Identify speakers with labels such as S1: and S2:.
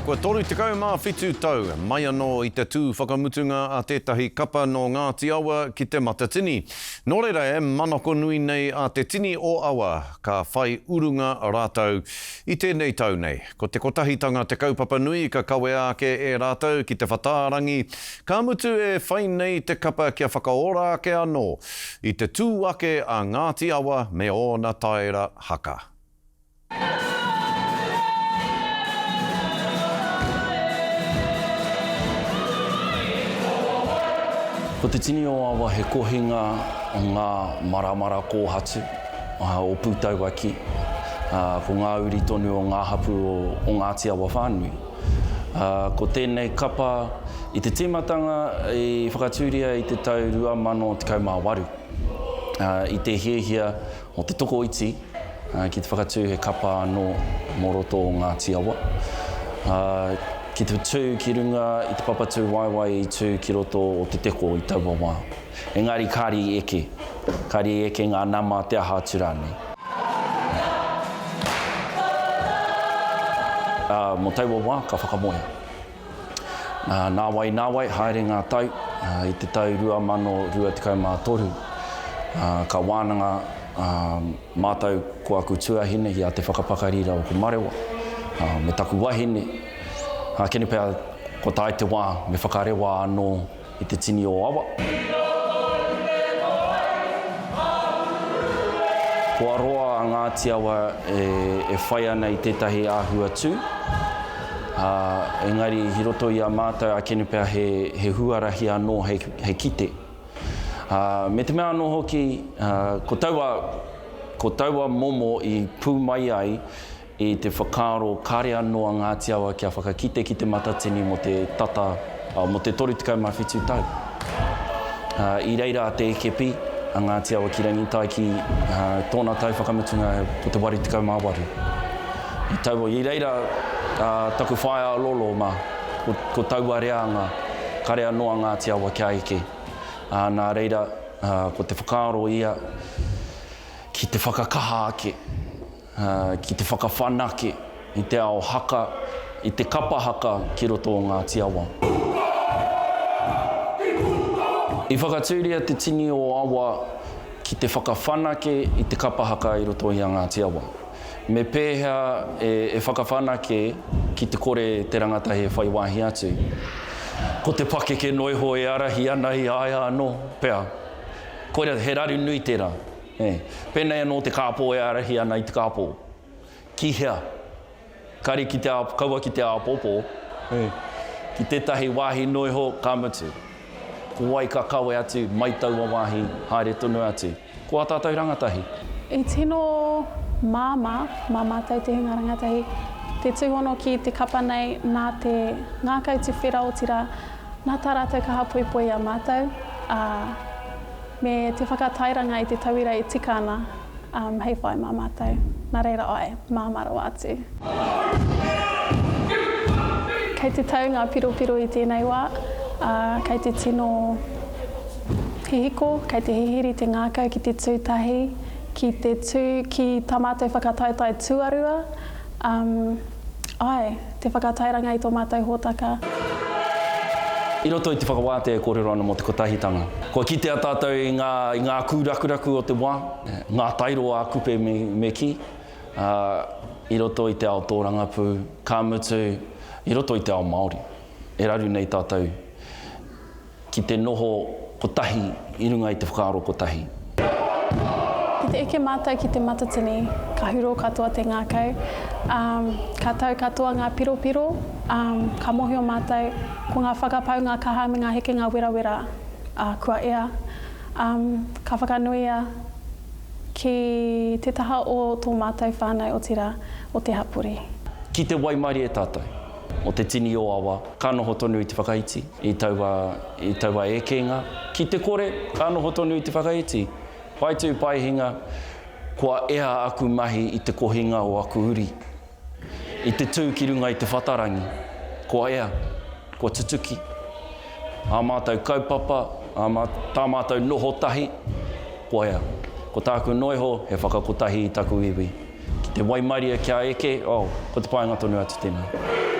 S1: Kua 37 tau mai anō i te tū whakamutunga a tētahi kapa nō Ngāti Awa ki Te Matatini. Nō reira e manako nui nei a Te Tini o Awa ka whai urunga rātou i tēnei tau nei. Ko te kotahitanga te kaupapa nui ka kawea ake e rātou ki te whatārangi, ka mutu e whai nei te kapa kia whakaora ake anō i te tū ake a Ngāti Awa me ōna taera haka.
S2: Ko Te Tini o Awa he kohinga o ngā maramara kōhatu o Pūtauaki, ko ngā uri tonu o ngā hapū o Ngāti Awa whānui. Ko tēnei kapa i te tīmatanga i whakatūria i te tau 2018 i te hiahia o te tokoiti ki te whakatū he kapa anō mō roto o Ngāti Awa, ki te tū ki runga i te papa tūwaewae i tū ki roto o Te Teko i taua wā. Engari kāre i eke, kāre i eke ngā nama te aha atu rānei. Ā, mō taua wā ka whakamoea. Nāwai, nāwai, haere ngā tau, i te tau 2023, ka wānanga mātou ko aku tuahine i a Te Whakapakari rāua ko Marewa, me taku wahine, ākene pea kua tae te wā me whakarewa anō i te tini o awa. Kua roa a Ngāti Awa e whai ana i tētahi āhua tū, ā, engari i roto i a mātou ākene pea he huarahi anō hei kite. Ā, me te mea anō hoki, ko taua, ko taua momo i pū mai ai i te whakaaro kāre anō a Ngāti Awa kia whakakite ki Te Matatini mō te tata, mō te 37 tau. I reira a Te Ekepi, a Ngāti Awa ki Rangitai ki tōna tau whakamutunga ko te 88. I taua, i reira taku whaea lolo mā, ko taua reanga, kare anō a Ngāti Awa kia eke. Nā reira, ko te whakaaro ia ki te whakakaha ake. ki te whakawhanake i te ao haka, i te kapa haka ki roto o Ngāti Awa. I whakatūria te tini o Awa ki te whakawhanake i te kapa haka i roto i a Ngāti Awa. Me pēhea e whakawhanake ki te kore te rangatahi e whai wāhi atu? Ko te pakeke noiho e ārahi ana i a ia anō, pea. Koira, he raru nui tērā. Ē. Pēnei anō te kāpō e ārahi ana i te kāpō. Ki hea? Kare ki te āp, kaua ki te āpōpō. Ē. Ki tētahi wāhi noiho, ka mutu. Ko wai ka kawe atu mai taua wāhi, haere tonu atu? Ko ā tātou rangatahi.
S3: I tino māmā mā mātou te hunga rangatahi te tūhono ki te kapa nei nā te ngākau tuwhera otirā nā tā rātou kaha poipoi i a mātou, ā, Me te whakatairanga i te tauira e tika ana hei whai mā mātou. Nā reira āe, māmā rawa atu. Kei te tau ngā piropiro i tēnei wā, ā, kei te tino hihiko, kei te hihiri te ngākau ki te tū tahi, ki te tū ki tā mātou whakataetae tuarua, ā, Āe, te whakatairanga i tō mātou hōtaka.
S2: I roto i te whakawātea e kōrero ana mō te kotahitanga. Kua kitea tātou i ngā, i ngā kūrakuraku o te wā, ngā tairo a Kupe me, me kī, ā, i roto i te ao tōrangapū, ka mutu, i roto i te ao Māori. E raru nei tātou. Ki te noho kotahi i runga i te whakaaro kotahi.
S3: Ki te eke mātou ki te Matatini, ka huro katoa te ngākau, ā, ka tau katoa ngā piropiro, ā, ka mōhio mātou ko ngā whakapaunga kaha me ngā hekenga werawera, ā, kua ea, ā, ka whakanuia ki te taha o tō mātou whānau otirā, o te hapori.
S2: Ki te waimarie tātou. O te tini o awa, ka noho tonu i te whakaiti, i taua, i taua ekenga. Ki te kore, ka noho tonu i te whakaiti. Pai tū, pai hinga, kua ea aku mahi i te kohinga o aku uri. I te tū ki runga i te whatarangi, kua ea, kua tutuki. Ā mātou kaupapa, ā mā, tā mātou noho tahi, kua ea. Ko tāku noiho, he whakakotahi i taku iwi. Ki te waimarie kia eke, oh, ko te painga tonu atu tēnā.